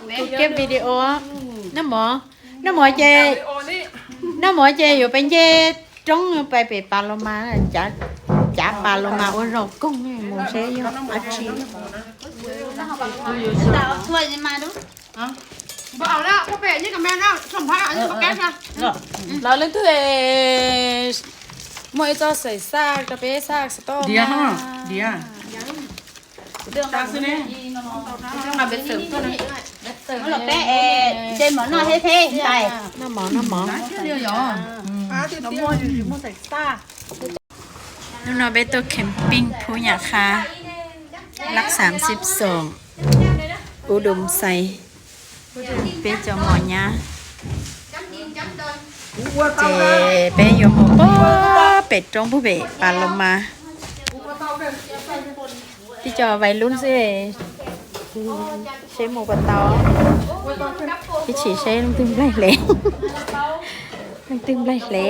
Kuv kiab video. Noj mov, noj mov ces, noj mov ces yuav pais nce roob pais pem Pas Los Mas, cav Pas Los Mas ua zaum koog mus seb yog dab tsi. Lawv leej twg muaj ib txoj xaim xaj rau peb xaj xav toj. Noj mov, noj mov. Hnub no peb tuaj camping Phú Nhật Khab, lab xaam xib xoom, ub dum xais, peb cov mos nyab. Ces peb yuav mus puag pem roob puag pem Pas Los Mas. Tib co vais lub xwb, seb mus puas tau. Ib chim seb leej twg nplaig hle, leej twg nplaig hle.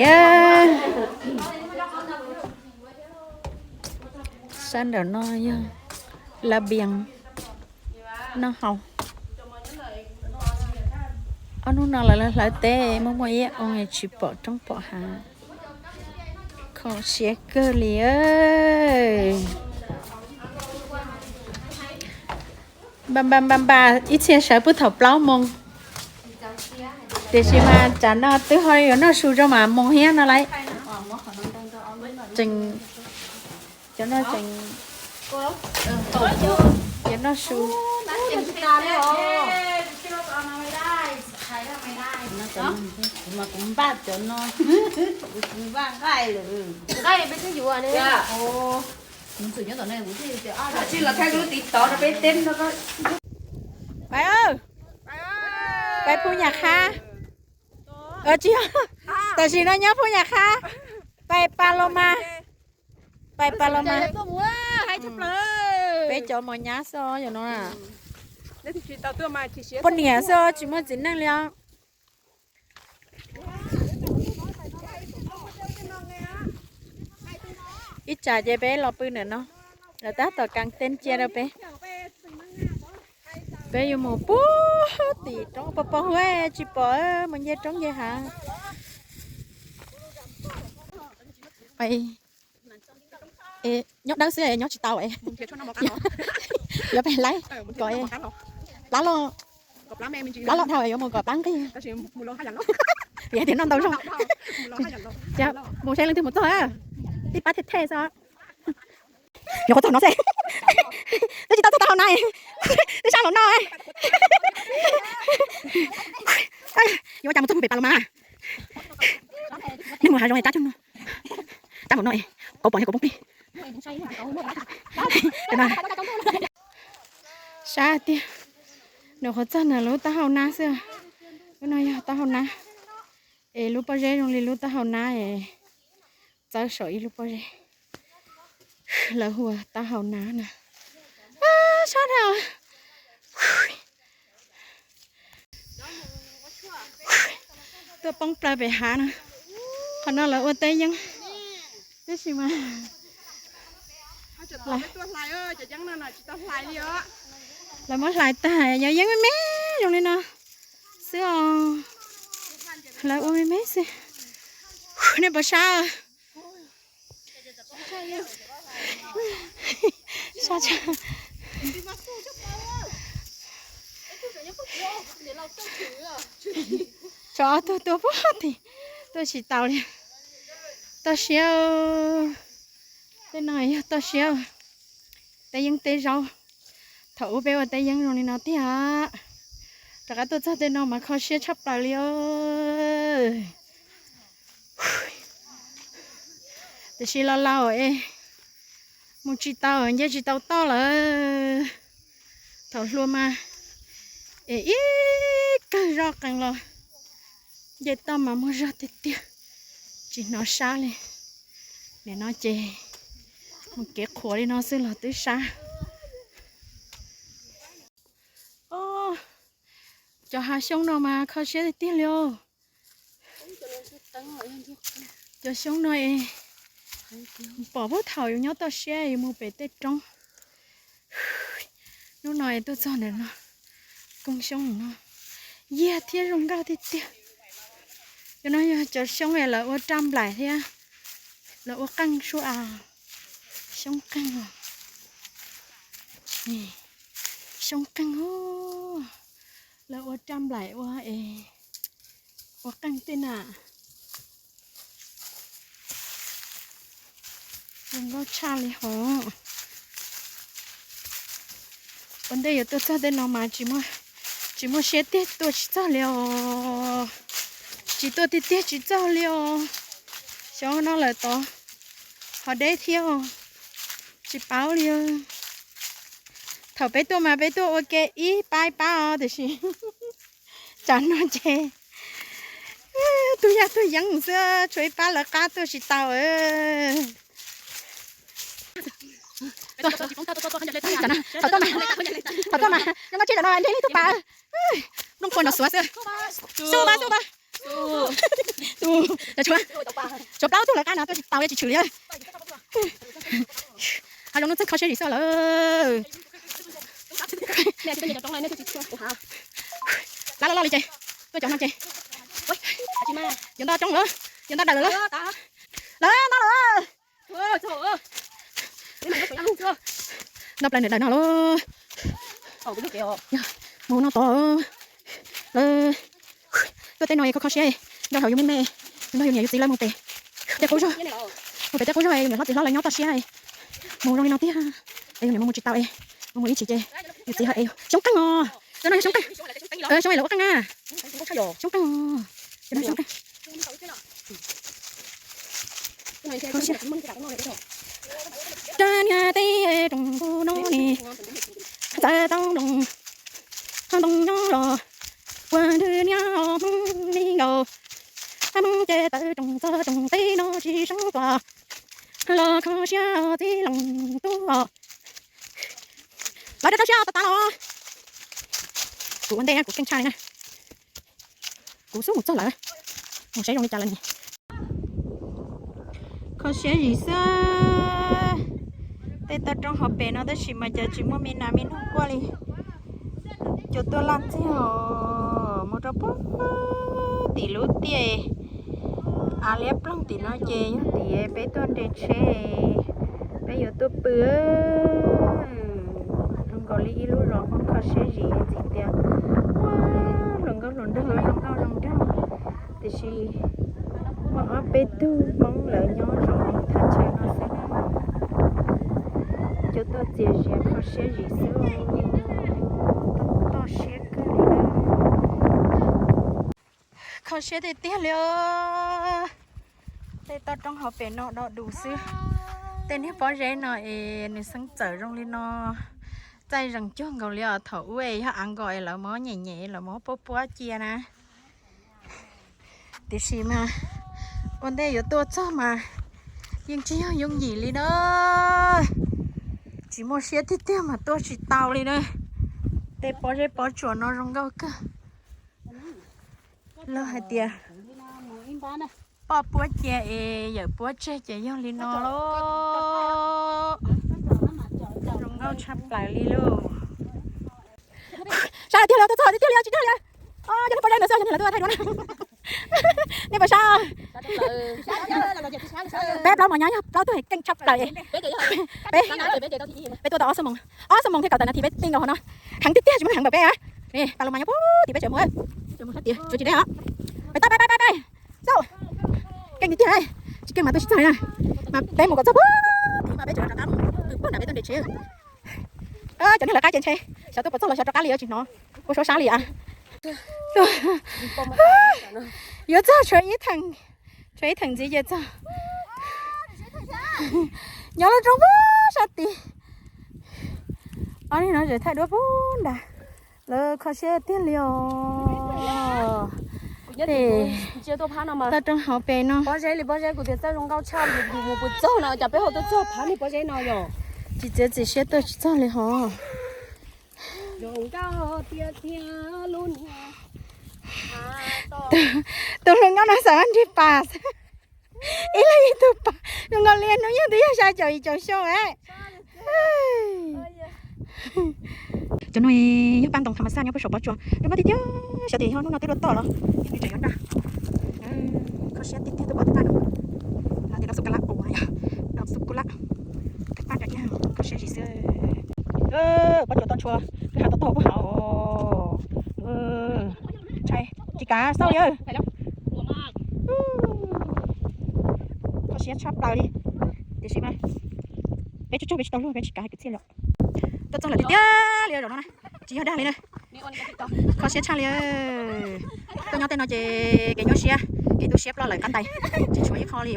Sab nraum no yog lab bias noj haus. Ob hnub no lawv hlawv teb muaj muaj ib oo tsis pom roob pom hav, kho siab kawg li. Npa npa npa npa, ib txhia sawv puag thaum plaub moos, tiam sis mas tsam no twb ho yuav noj su rau mam moos thiab no lauj. Tseem, cov no tseem yuav noj su. Pais, pais Phub Nyam Qhab. Tsis, tam sim no nyob Phub Nyam Qhab. Pais Pas Los Mas, pais Pas Los Mas. Peb cov mos nyab xwb os, yog no poj niam xwb os, tsis muaj txiv neej li os. Ib tsam ces peb los pw ntawm no, lawv tab tom kas teb cia rau peb. Peb yuav mus puag tim roob pog pog, tsis pom, mus nce roob nce hav. Nyob dawb xwb nyob tsis tau. Yuav pem laib kom plab loj, plab loj dhau yuav mus kom plab nqig. Yog tias noj ntau zog. Mus saib leej twg mus txog, tib pab thiaj thej xwb. Nyuam qhuav txog no xwb, twb tsis tau txog taub hau na, twb sab nraum no. Yuav ua cas mus txog mus pem Pas Los Mas. Nej mus hav zoov es tab tug no, tab mus no, kauv pom yog kauv poob plig. Sab tiag, nyuam qhuav txog ntawm lub taub hau nab xwb. Lub no yog taub hau nab, es lub pob zeb zoo li lub taub hau nab es txawb saum ib lub pob zeb. Lawv hu ua taub hau nab na. Sab dhau. Tuaj poob plaws pem hav no. Qhov no lawv ua teb yeeb, tab sis mas lawv muab hlais tag, yog yeeb me me zoo li no xwb os. Lawv ua me me xwb. Nej puas sab? Sab tshaj. Tsov ob tug tuaj puag tim, tuaj tsis taus li. Toj siab. Tej no yog toj siab, teb yeeb teb zaub. Thaum ub peb ua teb yeeb zoo li no tiag. Rov qab tuaj txog tej no mas kho siab tshaj plaws li os. Tiam sis los laus es mus tsis tau, nce tsis tau toj lawm. Thaum hluas mas es ib kawg zoj qees los nce toj mas muaj zog tiag tiag, tsis hnov sab li. Nim no ces mus kev qhuav li no xwb los twb sab. Cov hav xyoob no mas kho siab tiag tiag li os. Cov xyoob no es pom puag thaum yus nyob toj siab yus mus pem tej roob. Hnub no es tuaj txog ntawm no, Koog xyoob no yag thiab zoo nkauj tiag tiag. Cov no yog cov xyoob lawv ua raj nplaim thiab lawv ua qeej sua. Xyoob qeej, xyoob qeej, lawv ua raj nplaim ua es ua qeej tej na. Zoo nkauj tshaj li hov. Ua ntej yuav tuaj txog tej no mas tsis muaj siab tiag, tuaj tsis txog li os. Tsis tuaj tiag tiag tsis txog li os. Xyov no lawm tod ho deb thiab os. Tsis paub li. Thaum peb tuaj mas peb tuaj ua ke ib pab ib pab os, tiam sis tsam no ces tus yaj tus yeeb xwb, tshuav ib pab lawv qab tuaj tsis tau. Thaum tuaj mas, thaum tuaj mas, zoo nkauj tshaj tam no nreg ib tug pas. Nplooj pua nrov xuav xwb. Xub pas, xub pas. Tshuav plaub tug lawv qab no tuaj tsis tau, tsis tshwm li. Ho zoo no txeeg kho siab zim xwb lawm. Plab loj loj li ces, tuaj cov no ces. Yuav nto coob lawm, yuav nto daws lawm. Lawm nto lawm. Nto plaws nws daws no lawm. Mus no tod lawm. Tuaj tej no kho kho siab, nco hauv yus me me, nrog yus niam yus txiv lawv mus pem tej qub zog, mus pem tej qub zog es niam hlob txiv hlob lawv nyob toj siab. Mus zoo li no tiag es yus niam mus mus tsis tau es mus mus ib chim ces yus txiv ho es yus xyoob qeej os. Cov no yog xyoob qeej, xyoob lawv ua qeej na. Xyoob qeej os, cov no xyoob qeej. Rab niag teb rooj ntuj no ne, txawv tau nploos, ho ntoo nyob los puag nthwv niab Hmoob li nkaus. Hmoob ces tawv rooj txog rooj teb no tsis seeb tuaj los kho siab txij loos tub os. Lawv rau rau siab tas tas los. Kuv ua ntej kuv keej tshaj li na. Kuv xub mus txog lawm, mus saib zoo li cas lawm ne. Kho siab zim xwb. Tej toj roob hauv pem no tab sis mas cas tsis muaj me nas me noog quaj li. Cua tuaj laj txiag os, mus rau puag tim lub tiaj av liab ploog tim no ces yog tim peb tuaj nres tsheb, peb yuav tuaj pw. Zoo nkaus li ib lub zos Hmoob kho siab zim ntxim tias hluas nkauj hluas nraug zoo nkauj zoo nraug, tiam sis muaj ob peb tug Hmoob lawv nyob zov thaj chaw no xwb. Cua tuaj txias zias kho siab zim xwb, toj siab kawg li. Kho siab tiag tiag li os. Tej toj roob hauv pem no do dus xwb. Tej niag pob zeb no es nws xeeb txawm zoo li no, txaij zees cuag nkaus li os. Thaum ub es yog av nkos es lawv muab nyem nyem lawv muab puab puab cia na. Tiam sis mas ua ntej yuav tuaj txog mas yeej tsis yog yooj yim li na. Tsis muaj siab tiag tiag mas tuaj tsis tau li na. Tej pob zeb pob tsuas no zoo nkauj kawg. Lawv hais tias poj puab cia es yawm puab tseg ces yog li no lauj. Zoo nkauj tshaj plaws li lauj. Sab tiag li, tuaj txog tiag li, tsis dag li. Yog niag pob zeb ntawd xwb, yog niag lawv tuaj thaij duab na. Nej puas sab? Peb plaub mos nyob yog plaub tug keej tshaj plaws. Peb, peb tuaj tau ob xuab moos, ob xuab moos thiaj kaum tawm nas this peb pib nkaus hauv no. Heev tiag tiag tsis muaj neeg heev npaum peb. Pab lub mas nyob puag tim peb tsev mus, tsis deb os. Peb tab peb peb peb xauj, keej tiag tiag, tsis keej mas tuaj tsis txog li na. Mas peb mus kom txog puag tim mas peb tseem rov qab mus, puag nram peb tuaj nres tsheb. Cov niag lawv qab ces ntshe xyov tuaj puas txog los xyov rov qab li, tsis hnov ua suab sab li as. Yuav txog tshuav ib theem, tshuav ib theem ntxiv ces txog. Nyob lub roob puag sab tid. Ob niag no tseem thaij duab puag nrad. Lawv kho siab tiag li os. Toj roob hauv pes no. Pob zeb li pob zeb kuv tias txawj zoo nkauj tshaj, yus mus puas txog no cas peb ho tuaj txog phab niag pob zeb no yom. Tsis txiav txim siab tuaj tsis txog li hov. Tus hluas nkauj no xav nrig pas xwb. Ib leeg ib tug pas, zoo nkaus li hnub nyoog twb yog xya caum yim caum xyoo es. Cov no yog paj ntoo tham mas xaj nyob puag saum pob tsuas, zoo nkauj tiag tiag. Xyov tias yog hnub no twb dua toj los yog nws tseem yuav nrag. Kho siab tiag tiag tuaj pom tej paj no. Lawv tias dog xub ka lab uas yog dog xub ku lab, tej paj nrag iab, kho siab zim xwb. Pob tsuas toj ntshua, kwj ha toj tog puag hauv. Ntshai tsis kav xauj li. Kho siab tshaj plaws li. Tiam sis mas peb tsuj tsuag peb tsis tau luag peb tsis kav hais kwv txhiaj lawm. Tuaj txog lawm tiag tiag li zaum no na, tsis yog dag li na. Kho siab tshaj li. Tuaj nyob tej no ces kev nyuaj siab, kev tu siab ploj lawm qab ntais, tsis tshuav ib qho li.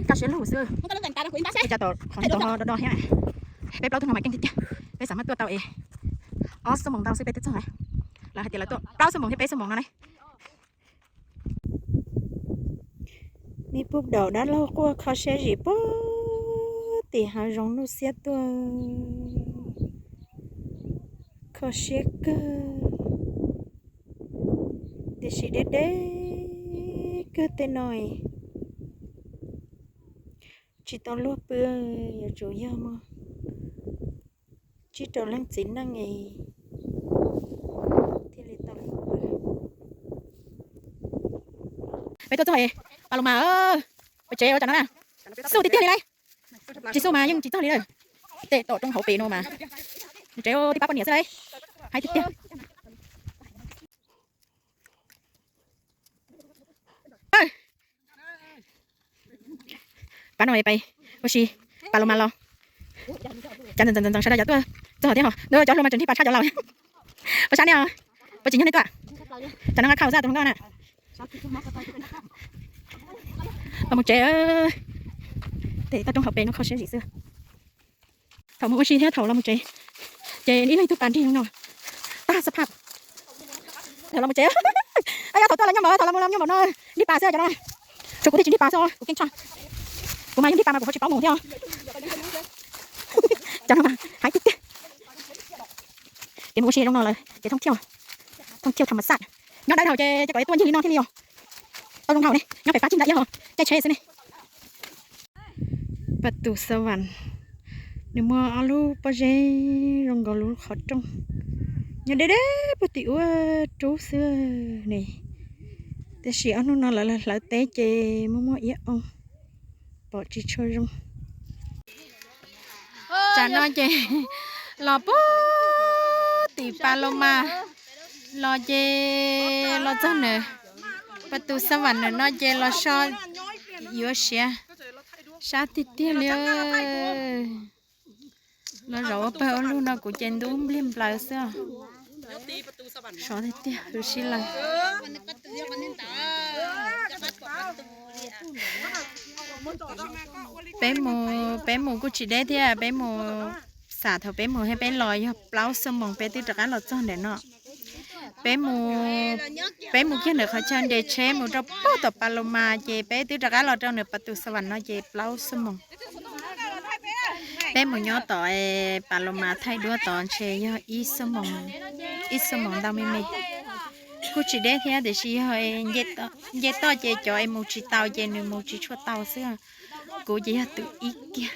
Kaj siab lug xwb. Ua cas tom qhov no do do thiab. Peb plaub tug no mas keej tiag tiag, peb xav muab tuaj tau es ob xuab moos ntau xwb peb twb txog lawm. Lawv hais tias lawv tuaj plaub xuab moos thiab peb xuab moos no ne. Nej puag daum dab laug quaj kho siab zim puag tim hav zoov nuj xiab tuaj, kho siab kawg. Tiam sis deb deb kawg tej no tsis tau luag pw, yuav tsum yog muaj tsib rau leej txiv neej thiaj li tau luag pw. Peb tuaj txog Paloma, peb tsev ua cas no na, xub tiag tiag li lauj. Tsis xub mas yeej tsis txog li lawm. Tej tom roob hauv pes no mas, tsev tib pab poj niam xwb lauj, haib tiag tiag. Pab no pais ua si, Paloma los. Cas ntxeev ntxeev ntxeev sawv daws cov tuaj txog thiab ho, cov hluas mas tseem nrig pas tshaj cov laus. Puas sab nej os? Puas tsim nyog nej tuaj? Tsam no nqa khau xwb tus hluas nkauj na. Los mus tsev. Tej toj roob hauv pes no kho siab zim xwb. Thaum mus ua si thiab thaum los mus tsev ces ib leeg tug pas nrig no tag xab phaj. Thaum los mus tsev, yog thaum tuaj los nyob npaum, thaum los mus los nyob npaum no, nrig pas xwb cov no. Tshuav kuv thiaj tsis nrig pas xwb, kuv keej tshaj. Kuv mas yog nrig pas mas kuv ho tsis paub mus thiab. Cov no mas haib tiag tiag. Ces mus ua si zoo no lawm ces thooj thiaj, thooj thiaj tham mas xaj. Nyob dawb dhau ces ces kom tuaj ncig li no thiaj li yog tau zoo dhau ne, nyob pem pab txij ntsa iab ho caij tsheb xwb ne. Pas tus xa vam, nws muaj ob lub pob zeb zoo nkaus lub qhov rooj, nyob deb deb puag tim ub rub xwb ne. Tiam sis ob hnub no lawv hlawv teb ces muaj muaj iab oo, pom tsis tshua zoo. Tsam no ces los puag tim Paloma los ces los txog nws pas tus xa vam nws no ces los so yuav siav sab tiag tiag li. Los zaum ua pawg ua lug no kuv ces ntub npliag nplaws xwb. Sov tiag tiag huv si lawm. Peb mus, peb mus kuj tsis deb thiab, peb mus, xam thaum peb mus thiab peb los yog plaub xuab moos peb twb rov qab los txog ntawm no. Peb mus, peb mus kiag ntawm qhov chaw nres tsheb mus rau puag tom Paloma ces peb twb rov qab los rau ntawm pas tus xa vam no ces plaub xuab moos. Peb mus nyob tom Paloma thaij duab tod ntshe yog ib xuab moos, ib xuab moos ntau me me. Kuj tsis deb thiab tiam sis yog nce toj ces cov es mus tsis tau ces nws mus tsis tshua tau xwb. Kuv ces yog tus ib kiag.